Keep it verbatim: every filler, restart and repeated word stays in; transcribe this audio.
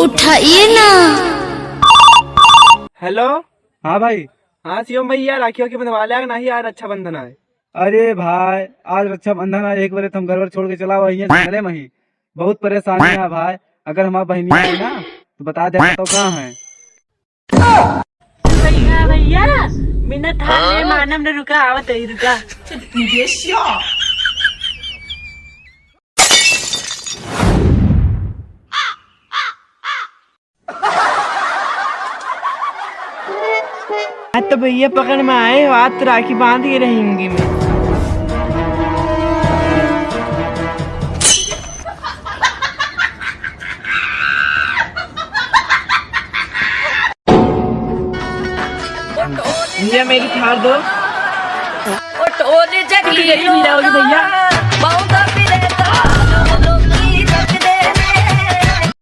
उठाइए ना। हेलो। हाँ भाई। हाँ शिवम भैया, राखी वाखी बंधवा लिया कि नहीं यार, रक्षाबंधन आए। अरे भाई, आज रक्षाबंधन आए, एक बार तो हम घर वर छोड़ के चला हुआ, यहाँ से चले मही। बहुत परेशानी है भाई, अगर हमार बहिनिया आई ना तो बता दे तो कहाँ है। भैया, भैया, मिनट हाथ में मानम न, रुका, आवत है, रुका। आज तो भैया पकड़ में आए हो, आज तो राखी बांध के रहेंगे मैं। भैया, मेरी थार दो। ओले जगी भैया।